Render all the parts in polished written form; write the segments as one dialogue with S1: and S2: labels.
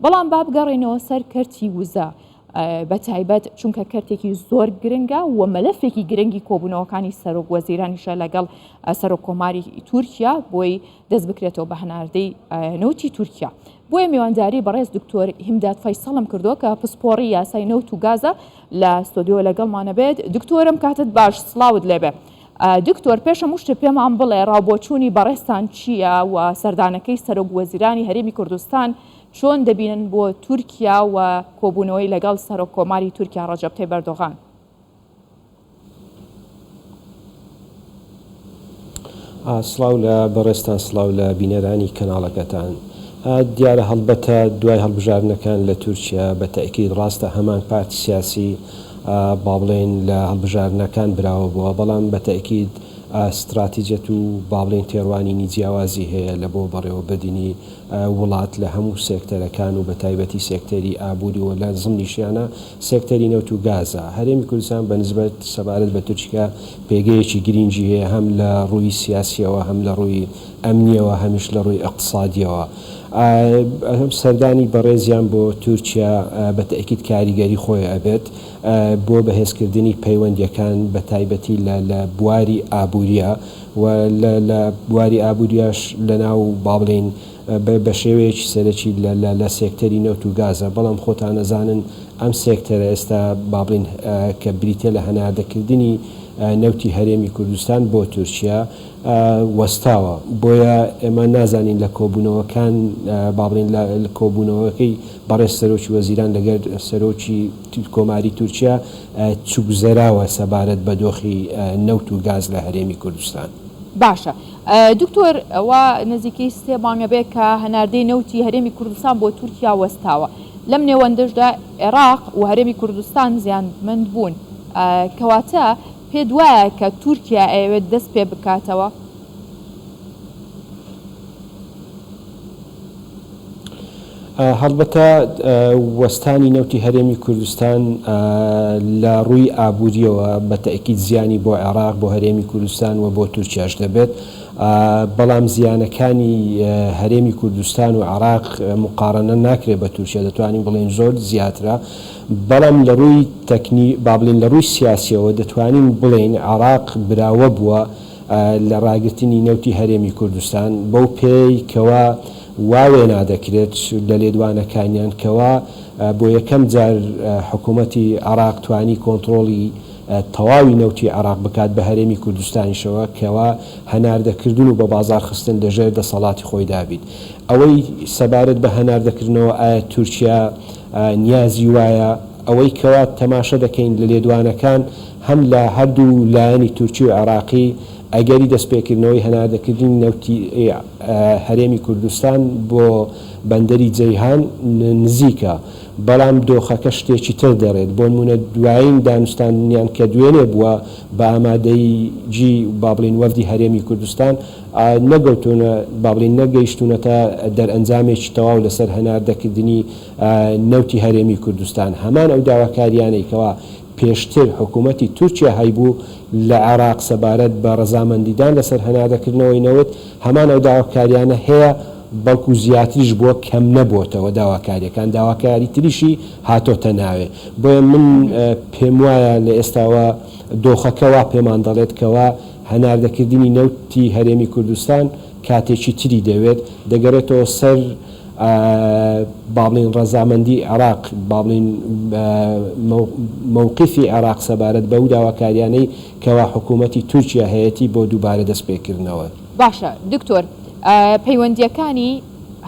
S1: بەڵام با بگەڕێینەوە سەر کەرتی وزە بە تایبەت چونکە کەرتێکی زۆر گرنگە و مەلەفێکی گرنگی کۆبوونەوەکانی سەرۆک وەزیرانیشە لەگەڵ سەرۆک کۆماری تورکیا بۆی دەست بکرێتەوە بە هەناردەی نەوتی تورکیا. بۆیە میوانداری بەڕێز دکتۆر هیمداد فەیسەڵم کردووە کە پسپۆڕی یاسای نەوت و گازە لە ستۆدیۆ لەگەڵمانە بێت. دکتۆرم کاتت باش سڵاوت لێبێ. دکتۆر پێش هەموو شتێ پێمان بڵێ ڕاوبۆچوونی بەڕێزتان چییە و سەردانەکەی سەرۆک وەزیرانی هەرێمی کوردستان چۆن دەبینن بۆ تورکیا و کۆبوونەوەی لەگەڵ سەرۆک کۆماری تورکیا ڕەجەب تەیب ئەردۆغان؟
S2: سڵاو لە بەڕێزتان سڵاو لە بینەرانی کەناڵەکەتان. دیارە هەڵبەتە دوای هەڵبژاردنەکان لە تورکیا بە تەئکید ڕاستە هەمان پارتی سیاسی با بڵێین لە هەڵبژاردنەکان براوە بووە بەڵام بە تەئکید ستراتیجەت و با بڵێین تێڕوانینی جیاوازی هەیە لە بۆ بەڕێوەبردنی وڵات لە هەموو سێکتەرەکان و بە تایبەتی سێکتەری ئابووری و لە زمنیشیانە سێکتەری نەوت و گازە. هەرێمی کوردستان بە نسبەت سەبارەت بە تورکیا پێگەیەکی گرینگی هەیە هەم لە ڕووی سیاسییەوە هەم لە ڕووی ئەمنییەوە هەمیش لە ڕووی ئیقتسادییەوە. سەردانی بەڕێزیان بۆ تورکیا بە تەئکید کاریگەری خۆی ئەبێت بۆ بەهێزکردنی پەیوەندییەکان بە تایبەتی لە لە بواری ئابوورییە و لە لە بواری ئابوورییاش لە ناو با بڵێین بە شێوەیەکی سەرەکی لە لە لە سێکتەری نەوت و گازە، بەڵام خۆتان ئەزانن ئەم سێکتەرە ئێستا با بڵێین کە بریتیە لە هەناردەکردنی نەوتی هەرێمی کوردستان بۆ تورکیا وەستاوە، بۆیە ئێمە نازانین لە کۆبوونەوەکان با بڵێین لە کۆبوونەوەکەی بەڕێز سەرۆکی وەزیران لەگەر سەرۆکی کۆماری تورکیا چ گوزەراوە سەبارەت بە دۆخی نەوت و گاز لە هەرێمی کوردستان.
S1: باشە دکتۆر وا نزیکەی سێ مانگە بێ کە هەناردەی نەوتی هەرێمی کوردستان بۆ تورکیا وەستاوە لەم نێوەندەشدا عێراق و هەرێمی کوردستان زیانمەند بوون کەواتە پێت وایە کە تورکیا ئەیەوێت دەست پێ بکاتەوە؟
S2: هەڵبەتە وەستانی نەوتی هەرێمی کوردستان لە ڕووی ئابوورییەوە بە تەئکید زیانی بۆ عێراق، بۆ هەرێمی کوردستان و بۆ تورکیاش دەبێت، بەڵام زیانەکانی هەرێمی کوردستان و عێراق موقارەنە ناکرێت بە تورکیا، دەتوانین بڵێین زۆر زیاترە، بەڵام لە ڕووی تەکنی با بڵێین لە ڕووی سیاسییەوە دەتوانین بڵێین عێراق براوە بووە لە ڕاگرتنی نەوتی هەرێمی کوردستان، بەو پێیەی کەوا وا وێنا دەکرێت لە لێدوانەکانیان کەوا بۆ یەکەم جار حکوومەتی عێراق توانی کۆنتڕۆڵی تەواوی نەوتی عێراق بکات بە هەرێمی کوردستانیشەوە کەوا هەناردەکردن و بەبازاڕخستن لە ژێر دەسەڵاتی خۆیدا بیت. ئەوەی سەبارەت بە هەناردەکردنەوە ئایا تورکیا نیازی وایە؟ ئەوەی کەوا تەماشە دەکەین لە لێدوانەکان هەم لە هەردوو لایەنی تورکی و عێراقی ئەگەری دەستپێکردنەوەی هەناردەکردنی نەوتی هەرێمی کوردستان بۆ بەندەری جەیهان نزیکە، بەڵام دۆخەکە شتێکی تر دەڵێت، بۆنموونە دوایین دانوستاندنیان کە دوێنێ بووە بە ئامادەیی با بڵێین وەفدی هەرێمی کوردستان نەگەوتوونە با بڵێین نەگەیشتوونەتە دەرئەنجامێکی تەواو لەسەر هەناردەکردنی نەوتی هەرێمی کوردستان، هەمان ئەو داواکارییانەی کەوا پێشتر حکوومەتی تورکیا هەیبوو لە عێراق سەبارەت بە ڕەزامەندیدان لەسەر هەناردەکردنەوەی نەوت، هەمان ئەو داواکارییانە هەیە، بەڵکو زیاتریش بووە، کەم نەبووەتەوە داواکارییەکان، داواکاری تریشی هاتۆتە ناوێ. بۆیە من پێموایە لە ئێستاوە دۆخەکە وا پێمان دەڵێت کەوا هەناردەکردنی نەوتی هەرێمی کوردستان کاتێکی تری دەوێت، دەگەرێتەوە سەر با بڵێین ڕەزامەندی عێراق، با بڵێین مەوقیفی عێراق سەبارەت بەو داواکاریانەی کەوا حکوومەتی تورکیا هەیەتی بۆ دووبارە دەستپێکردنەوە.
S1: باشە دکتۆر پەیوەندییەکانی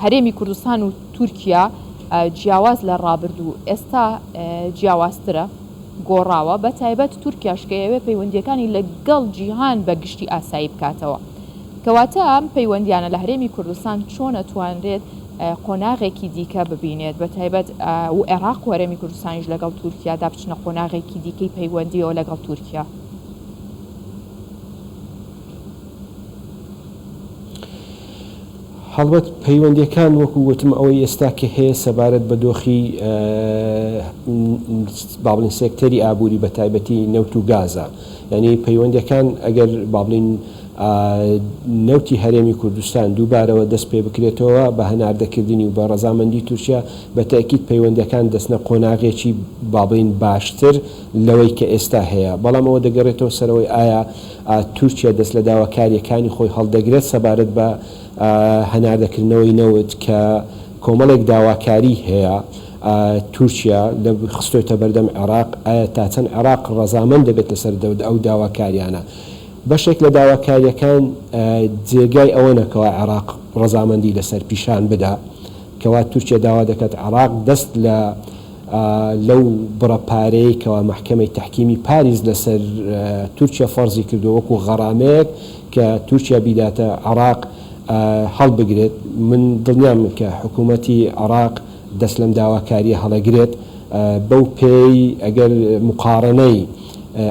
S1: هەرێمی کوردستان و تورکیا جیاواز لە ڕابردوو ئێستا جیاوازترە گۆڕاوە بە تایبەت تورکیاش کە ئەیەوێ پەیوەندییەکانی لە گەڵ جیهان بە گشتی ئاسایی بکاتەوە. کەواتە ئەم پەیوەندیانە لە هەرێمی کوردستان چۆن ئەتوانرێت قۆناغێکی دیکە ببینێت بە تایبەت و عێراق و هەرێمی کوردستانیش لەگەڵ تورکیادا بچنە قۆناغێکی دیکەی پەیوەندیەوە لەگەڵ تورکیا؟
S2: هەڵبەت پەیوەندیەکان وەکو وتم ئەوەی ئێستا کە هەیە سەبارەت بە دۆخی با بڵێین سێکتەری ئابووری بە تایبەتی نەوت و گازە یانی پەیوەندیەکان ئەگەر با بڵێین. نەوتی هەرێمی کوردستان دووبارەوە دەست پێ بکرێتەوە بە هەناردەکردنی و بە ڕەزامەندی تورکیا، بە تەئکید پەیوەندیەکان دەچنە قۆناغێکی با بڵێین باشتر لەوەی کە ئێستا هەیە. بەڵام ئەوە دەگەڕێتەوە سەر ئەوەی ئایا تورکیا دەست لە داواکارییەکانی خۆی هەڵدەگرێت سەبارەت بە هەناردەکردنەوەی نەوت کە کۆمەڵێک داواکاری هەیە تورکیا لە خستۆتە بەردەم عێراق، ئایا تا چەند عێراق ڕەزامەند دەبێت لەسەر ئەو داواکاریانە؟ بەشێک لە داواکارییەکان جێگای ئەوەنە کەوا عێراق ڕەزامەندی لەسەر پیشان بدا، کەوا تورکیا داوا دەکات عێراق دەست لە لەو بڕە پارەیەی کەوا مەحکەمەی تەحکیمی پاریس لەسەر تورکیا فەرزی کردووە وەکو غەرامەیەک کە تورکیا بیداتە عێراق هەڵبگرێت، من دڵنیام کە حکوومەتی عێراق دەست لەم داواکارییە هەڵەگرێت، بەو پێیەی ئەگەر موقارەنەی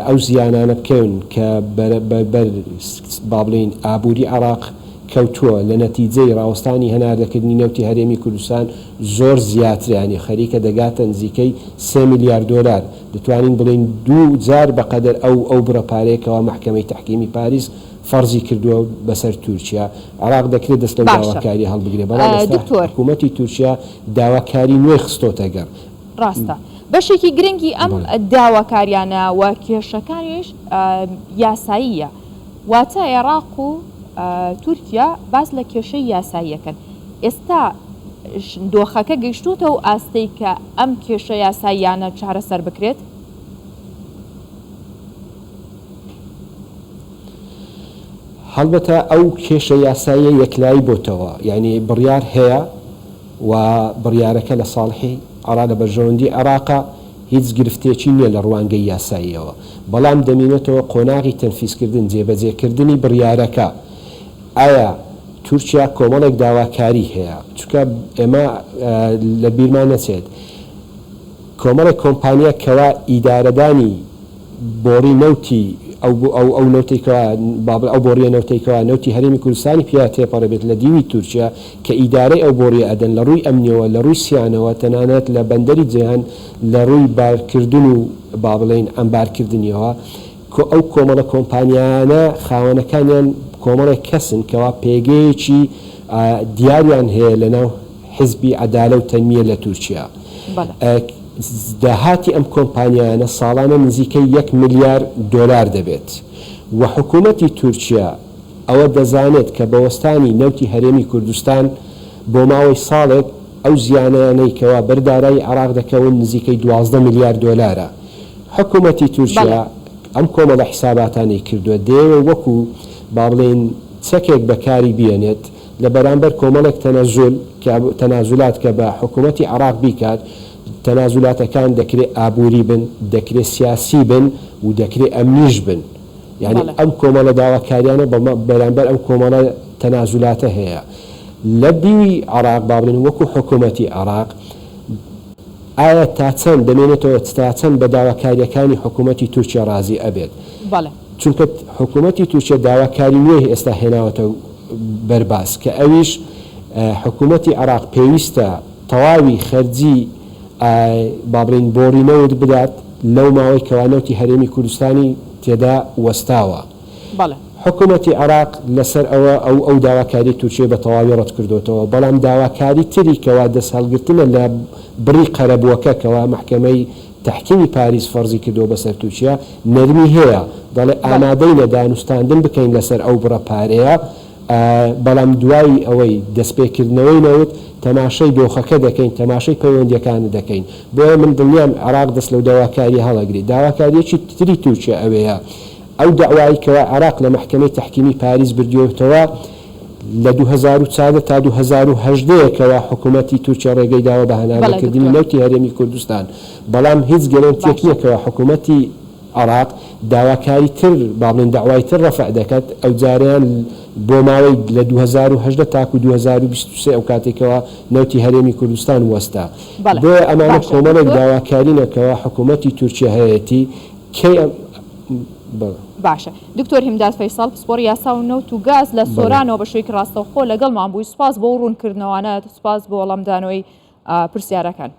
S2: ئەو زیانانە بکەین کە بەر با بڵێین ئابووری عێراق کەوتووە لە نەتیجەی ڕاوەستانی هەناردەکردنی نەوتی هەرێمی کوردستان زۆر زیاترە یانی خەریکە دەگاتە نزیکەی سێ ملیار دۆلار دەتوانین بڵێین دوو جار بەقەدەر ئەو ئەو بڕە پارەیە کەوا مەحکەمەی تەحکیمی پاریس فەرزی کردووە بەسەر تورکیا. عێراق دەکرێت دەست لەو
S1: باشە
S2: داواکارییە هەڵبگرێت، بەڵام ئێستا
S1: دکتۆر.
S2: حکوومەتی تورکیا داواکاری نوێی خستۆتە گەڕ.
S1: ڕاستە. بەشێکی گرنگی ئەم
S2: بەڵێ.
S1: داواکاریانە و کێشەکانیش یاساییە. واتە عێراق و تورکیا باس لە کێشەی یاساییەکەن. ئێستا دۆخەکە گەیشتووتە ئەو ئاستەی کە ئەم کێشە یاساییانە چارەسەر بکرێت؟
S2: هەڵبەتە ئەو کێشە یاساییە یەکلایی بۆتەوە، یانی بڕیار هەیە و بڕیارەکە لە ساڵحی عێراق لە بەرژەوەندی عێراقە، هیچ گرفتێکی نییە لە ڕوانگەی یاساییەوە، بەڵام دەمینێتەوە قۆناغی تەنفیزکردن، جێبەجێکردنی بڕیارەکە، ئایا تورکیا کۆمەڵێک داواکاری هەیە، چونکە ئێمە لە بیرمان نەچێت کۆمەڵێک کۆمپانیا کەوا ئیدارەدانی بۆڕی نەوتی ئەو ئەو ئەو نەوتەی کەوا با بڵێ ئەو بۆڕیە نەوتەی کەوا نەوتی هەرێمی کوردستانی پیا تێپەڕێ بێت لە دیوی تورکیا کە ئیدارەی ئەو بۆڕیە ئەدەن لە ڕووی ئەمنیەوە لە ڕووی سیانەوە تەنانەت لە بەندەری جەیهان لە ڕووی بارکردن و با بڵێین عەمبارکردنیەوە کۆ ئەو کۆمەڵە کۆمپانیایانە خاوەنەکانیان کۆمەڵێک کەسن کەوا پێگەیەکی دیاریان هەیە لەناو حیزبی عەدالە و تەنمیە لە تورکیا. داهاتی ئەم کۆمپانیایانە ساڵانە نزیکەی یەک ملیار دۆلار دەبێت و حکوومەتی تورکیا ئەوە دەزانێت کە بە وەستانی نەوتی هەرێمی کوردستان بۆ ماوەی ساڵێک ئەو زیانانەی کەوا بەر دارایی عێراق دەکەون نزیکەی 12 ملیار دۆلارە. حکوومەتی تورکیا ئەم کۆمەڵە حیساباتانەی کردووە دەیەوێت وەکوو با بڵێین چەکێک بەکاری بێنێت لە بەرامبەر کۆمەڵێک تەنەزول کە تەنازولات کە بە حکوومەتی عێراق بیکات، تەنازولاتەکان دەکرێ ئابووری بن، دەکرێ سیاسی بن و دەکرێ ئەمنیش بن. یانی ئەم کۆمەڵە داواکاریانە بە بەرامبەر ئەم کۆمەڵە تەنازولاتە هەیە. لە دیوی عێراق با بڵێین وەکوو حکوومەتی عێراق ئایا تا چەند دەمێنێتەوە تا چەند بە داواکارییەکانی حکوومەتی تورکیا ڕازی ئەبێت؟ چونکە حکوومەتی تورکیا داواکاری نوێی ئێستا هێناوەتە بەر باس کە ئەویش حکوومەتی عێراق پێویستە تەواوی خەرجی با بڵێین بۆڕی نەوت بدات لەو ماوەی کەوا نەوتی هەرێمی کوردستانی تێدا وەستاوە. حکوومەتی عێراق لەسەر ئەوە ئەو ئەو داواکاریەی تورکیای بە تەواوی ڕەت کردۆتەوە، بەڵام داواکاری تری کەوا دەستهەڵگرتنە لە بڕی قەرەبووەکە کەوا مەحکەمەی تەحکیمی پاریس فەرزی کردووە بەسەر تورکیا، نەرمی هەیە، دەڵێ ئامادەینە دانوستاندن بکەین لەسەر ئەو بڕە پارەیە، بەڵام دوای ئەوەی دەستپێکردنەوەی نەوت، تەماشای دۆخەکە دەکەین، تەماشای پەیوەندییەکان دەکەین. بۆیە من دڵنیام عێراق دەست لەو داواکارییە هەڵئەگرێت. داواکارییەکی تری تورکیا ئەوەیە، ئەو دەعوایەی کەوا عێراق لە مەحکەمەی تەحکیمی پاریس بردیۆتەوە، لە 2014 تا 2018 کەوا حکومەتی تورکیا ڕێگەی داوە بە هەناردەکردنی نەوتی هەرێمی کوردستان، بەڵام هیچ گەرەنتیەک نیە کەوا حکومەتی عێراق داواکاری تر با بڵێین دەعوای تر ڕەفع دەکات، ئەوجارەیان بۆ ماوەی لە 2018 تاکو 2023 ئەوکاتەی کەوا نەوتی هەرێمی کوردستان وەستا. بۆیە ئەمانە کۆمەڵێک داواکارینە کەوا حکومەتی تورکیا هەیەتی کەی ئەم بەڵێ.
S1: باشە دکتۆر هیمداد فەیسەڵ پسپۆڕی یاسا و نەوت و گاز لە سۆرانەوە بە شێوەیەکی ڕاستەوخۆ لەگەڵمان بووی سوپاس بۆ ڕوونکردنەوانەت سوپاس بۆ وەڵامدانەوەی پرسیارەکان.